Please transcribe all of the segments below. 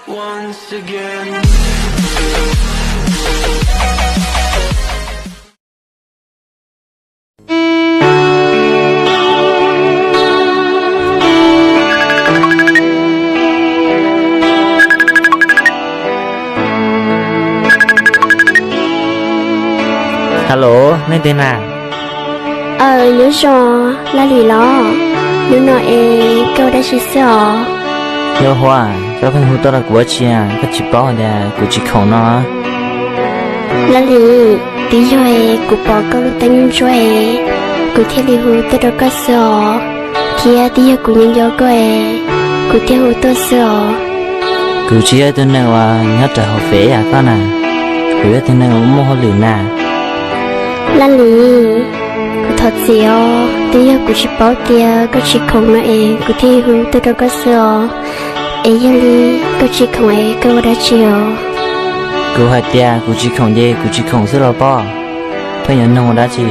Once again. Hello, nej twg na? Aw, nyob zoo, Laj Lis los? Hnub no es koj ua dab tsi xwb os? Yog Huab, koj pheej hu tuaj rau kuv ua dab tsi, koj tsis paub hais tias kuv tsis khoom no? Laj Lis, twb yog es kuv pom koj lub teeb ntsuab es kuv thiaj li hu tuaj rau koj xwb os, thiab twb yog kuv nyob nco koj es kuv thiaj hu tuaj xwb os. Kuv tsis yog ib tug neeg uas nyob rau hauv fem yam koj na, kuv yog tus neeg uas muaj hauj lwm na. Laj Lis, kuv thov txim os, twb yog kuv tsis paub tias koj tsis khoom no es kuv thiaj hu tuaj rau koj xwb os. Es yog li koj tsis khoom es koj ua dab tsi os? Kuv hais tias kuv tsis khoom ces kuv tsis khoom xwb los pob, pheej yuav nug ua dab tsi?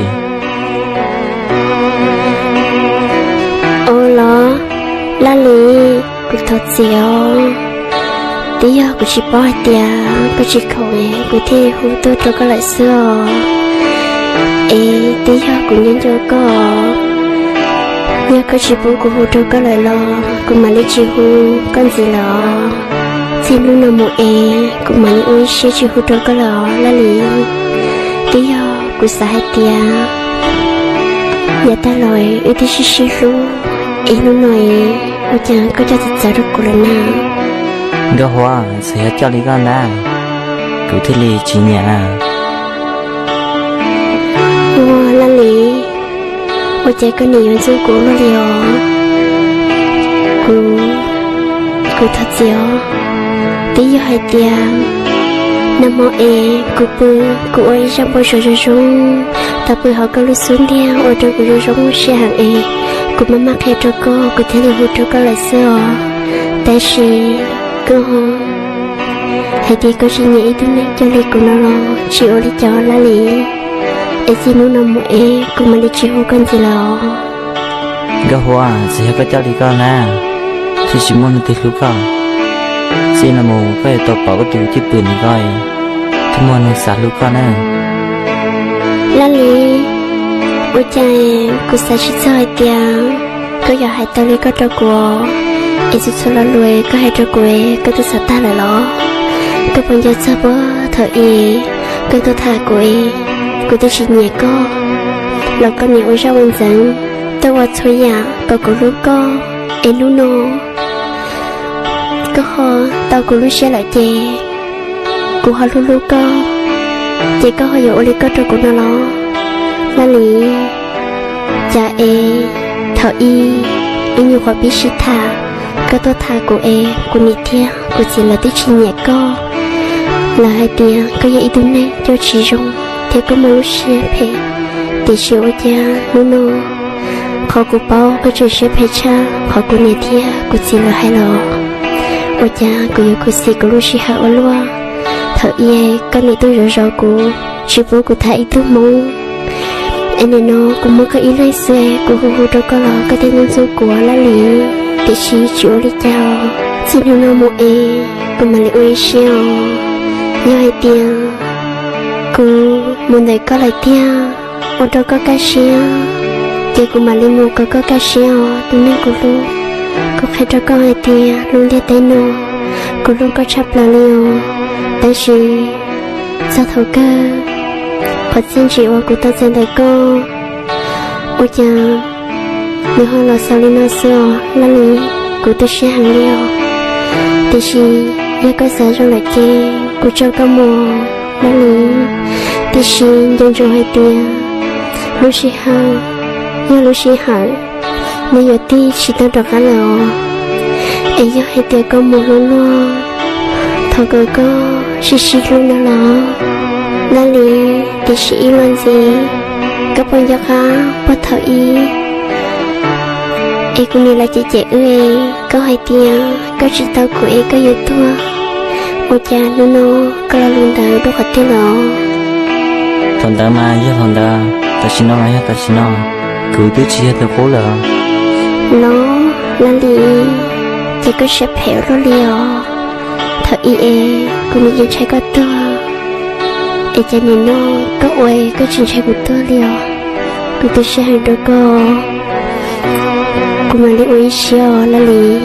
Ua los, Laj Lis, kuv thov txim os, twb yog kuv tsis paub hais tias koj tsis khoom es kuv thiaj hu tuaj rau koj lawm xwb os. Es twb yog kuv nyob nco koj, yog koj tsis pub kuv hu rau koj lawm los kuv mam li tsis hu koj ntxiv lawm os. Txij hnub no mus es kuv mam li ua ib siab tsis hu rau koj lawm os Laj Lis. Twb yog kuv xav hais tias yav tag los wb twb sib sib hlub, es hnub no es ua cas koj coj txawv txawv rau kuv lawm na? Nkauj Huab, txawm yog coj li koj ntag, kuv thiaj li tsis nyiam. Ua Laj Lis, ua cas koj nim yuav ntxub kuv ua luaj li os? Kuv, kuv thov txim os. Twb yog hais tias nag hmo es kuv pw, kuv ua ib zaj npau suav zoo zoo, tau pw hauv koj lub xub ntiag ua rau kuv zoo zoo siab heev es kuv maj maj qhia rau koj, kuv thiaj li hu rau koj lawm xwb os. Tab sis koj hais tias koj tsis nyiam ib tug neeg coj li kuv no los tsis ua li cas Laj Lis. Es txij hnub no mus es kuv mam li tsis hu koj ntxiv lawm os. Nkauj Huab, txawm yog koj coj li koj na, thiaj tsis muaj neeg twg hlub koj. Txij no mus koj yuav tau pom koj tus cwj pwm ntawm koj, thiaj muaj neeg xav hlub koj na. Laj Lis, ua cas kuv xav tsis txog hais tias koj yuav hais tau li koj rau kuv, es txhua txhua lo lus koj hais rau kuv koj twb xav tag lawm los? Koj puas nco txog puag thaum ub koj tuaj tham kuv es kuv twb tsis nyiam koj los koj nim ua zaj ua ntxeev, tuaj ua txhua yam kom kuv hlub koj, es hnub no koj ho tau kuv lub siab lawm ces kuv ho hlub hlub koj, ces koj ho yuav ua li koj rau kuv no los? Laj Lis, cas es thaum ub ib nyuag qhuav pib sib tham, koj tuaj tham kuv es kuv niam thiab kuv txiv lawv twb tsis nyiam koj. Lawv hais tias koj yog ib tug neeg coj tsis zoo thiab koj muaj lub siab phem, tiam sis ua cas hnub no qhov kuv paub koj tseem siab phem tshaj qhov kuv niam thiab kuv txiv lawv hais los? Ua cas kuv yuav khuv xim kuv lub sij hawm ua luaj? Thaum ub koj niam tuaj zov zov kuv, tsis pub kuv tham ib tug hmoob, es nim no kuv muaj koj ib leeg xwb, kuv hu hu rau koj los koj thiaj ntxub ntxub kuv Laj Lis. Tiam sis tsis ua li cas, txij hnub no mus es kuv mam li ua ib siab os. Yog hais tias kuv mus ntawm koj lawm tiag, ua rau koj kaj siab, ces kuv mam li mus kom koj kaj siab os tus neeg kuv hlub. Kuv qhia rau koj hais tias lub ntiaj teb no, kuv hlub koj tshaj plaws li os. Tab sis txog thaum kawg, qhov txiaj ntsim uas kuv tau txais ntawm koj, ua cas nws ho los xaus li no xwb os Laj Lis. Kuv tu siab heev li os. Tiam sis yog koj xav zoo lawm ces kuv tso koj mus Laj Lis. Tiam sis nco ntsoov hais tias lub sij hawm yog lub sij hawm, nws yuav tig tsis tau rov qab lawm os. Es yog hais tias koj mus hlub luag, thov kom koj sib sib hlub no los Laj Lis. Tiam sis ib los ntxiv, koj puas nco qab puag thaum ub es kuv niam lawv cem cem wb, koj hais tias koj tsis tau kuv es koj yuav tuag, ua cas hnub no koj lo lus ntawd dua qhov twg los? Thaum ntawd mas yog thaum ntawd, tam sim no mas yog tam sim no, kuv twb tsis yog tus qub lawm. Los Laj Lis, ces koj siab phem ua luaj li os. Ib es kuv nim yeej ntshai koj tuag, es cas nim no koj ua koj tsis ntshai kuv tuag li os? Kuv tu siab heev rau koj, kuv mam li ua ib siab os Laj Lis.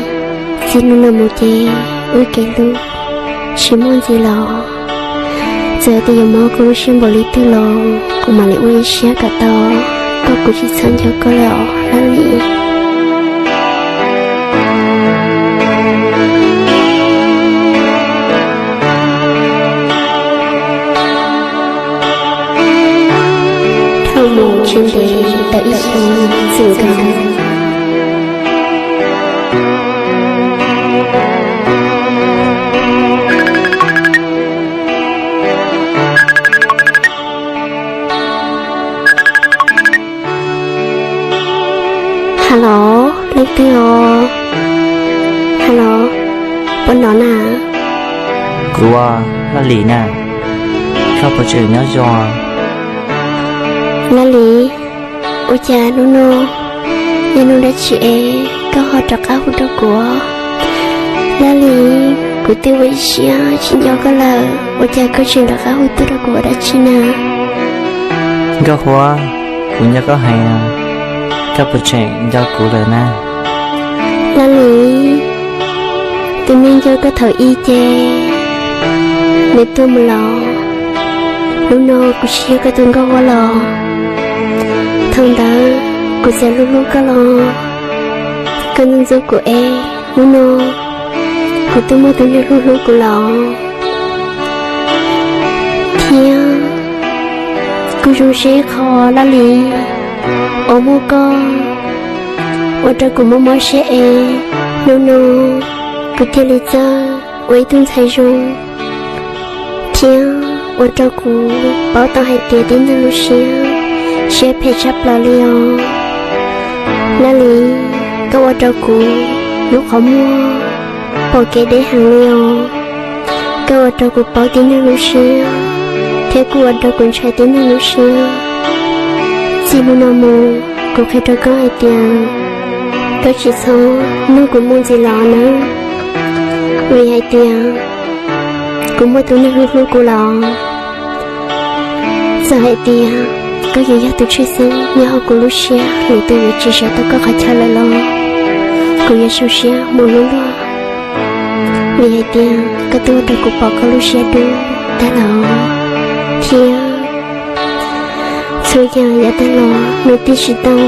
Txij hnub no mus ces wb kev hlub tsis muaj ntxiv los, txawm tias yuav mob koj lub siab npaum li twg los kuv mam li ua ib siab kom tau, koj kuv tsis txhob nco koj lawm os Laj Lis. Dhau mus tsis ntev tau ib xyoos txwm nkaus. Hello, leej twg os? Hello, puas hnov na? Kuv, Laj Lis na, koj puas tseem nyob zoo? Laj Lis, ua cas hnub no yog hnub dab tsi es koj ho rov qab hu rau kuv? Laj Lis, kuv twb ua ib siab tsis nco koj lawm, ua cas koj tseem rov qab hu tuaj rau kuv ua dab tsi na? Nkauj Huab, kuv nco koj heev, koj puas tseem nco kuv lawm na? Laj Lis, tus neeg nco koj thaum ub ces nws tuag mus los, hnub no kuv tsis yog koj tus Nkauj Huab los. Thaum ntawd kuv txawm hlub hlub koj los koj ntxub ntxub kuv es hnub no kuv twb muaj tus neeg hlub hlub kuv los. Thiab kuj zoo siab ib qho Laj Lis, uas muaj koj ua rau kuv mob mob siab es hnub no kuv thiaj li txawj ua ib tug ntxhais zoo, thiab ua rau kuv paub tau hais tias tib neeg lub siab, siab phem tshaj plaws li os. Laj Lis, koj ua rau kuv lub qhov muag pom kev deb heev li os. Koj ua rau kuv paub tib neeg lub siab, thiab kuj ua rau kuv ntshai tib neeg lub siab. Txij hnub no mus, kuv qhia rau koj hais tias koj tsis txhob nug kuv mus ntxiv los nawb, vim hais tias kuv muaj tus neeg hlub hlub kuv los. Txawm hais tias koj yuav yog tus tshwj xeeb nyob hauv kuv lub siab, lwm tus yuav tsis sawv tau koj qhov chaw lawm los, kuv yuav zoo siab mus hlub luag, vim hais tias koj twb ua rau kuv pom koj lub siab dub tag los, thiab txhua yam yav tag los nws twb tsis tau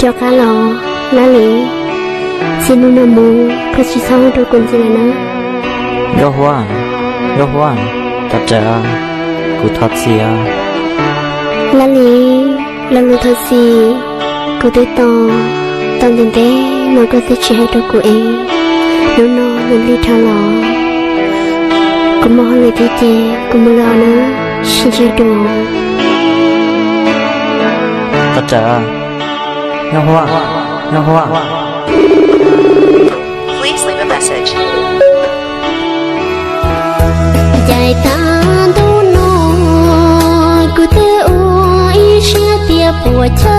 rov qab los. Laj Lis, txij hnub no mus koj tsis txhob hu rau kuv ntxiv lawm na. Nkauj Huab, Nkauj Huab, thov rawm, kuv thov txim. Laj Lis, lo lus thov txim kuv twb tos tau ntev ntev no koj twb tsis hais rau kuv es hnub no nws lig dhau los, kuv muaj hauj lwm thiab ces kuv mus lawm nawb, sib ntsib dua. Thov rawm, Nkauj Huab, Nkauj Huab. Caij tag ntuj no kuv twb ua ib siab tias puas chawj